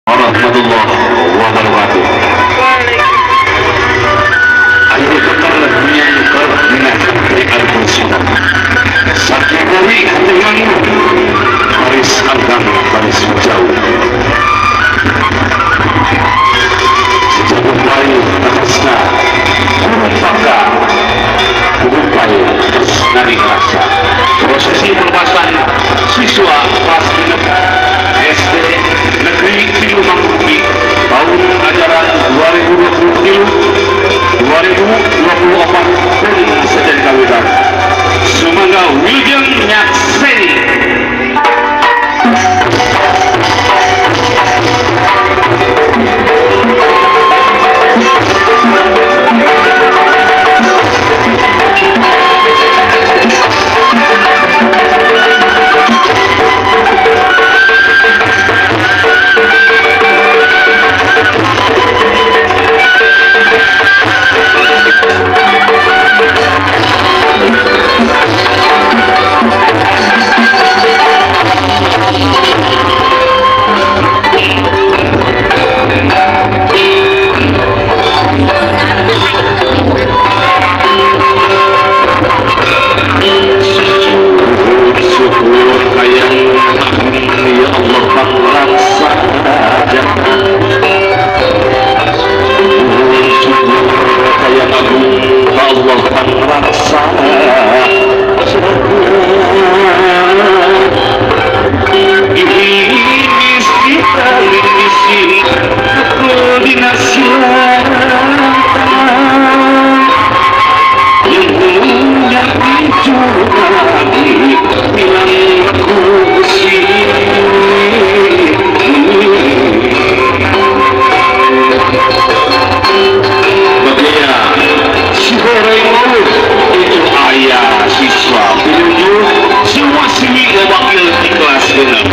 Warahmatullahi wabarakatuh. Ayo keter nyangker dina al-Qur'an. Sakibari hatian baris angkang baris jauh. Sejauh bayi teresna Guru Guru tresnani rasa. Prosesi pelepasan siswa kelas 6 SD Negeri 3 Mangkubumi tahun ajaran 2023 2024 pun sejen kawitan. Sumangga wilujeng nyakseni. Siswa penunjuk semua sini wakil di kelas 6.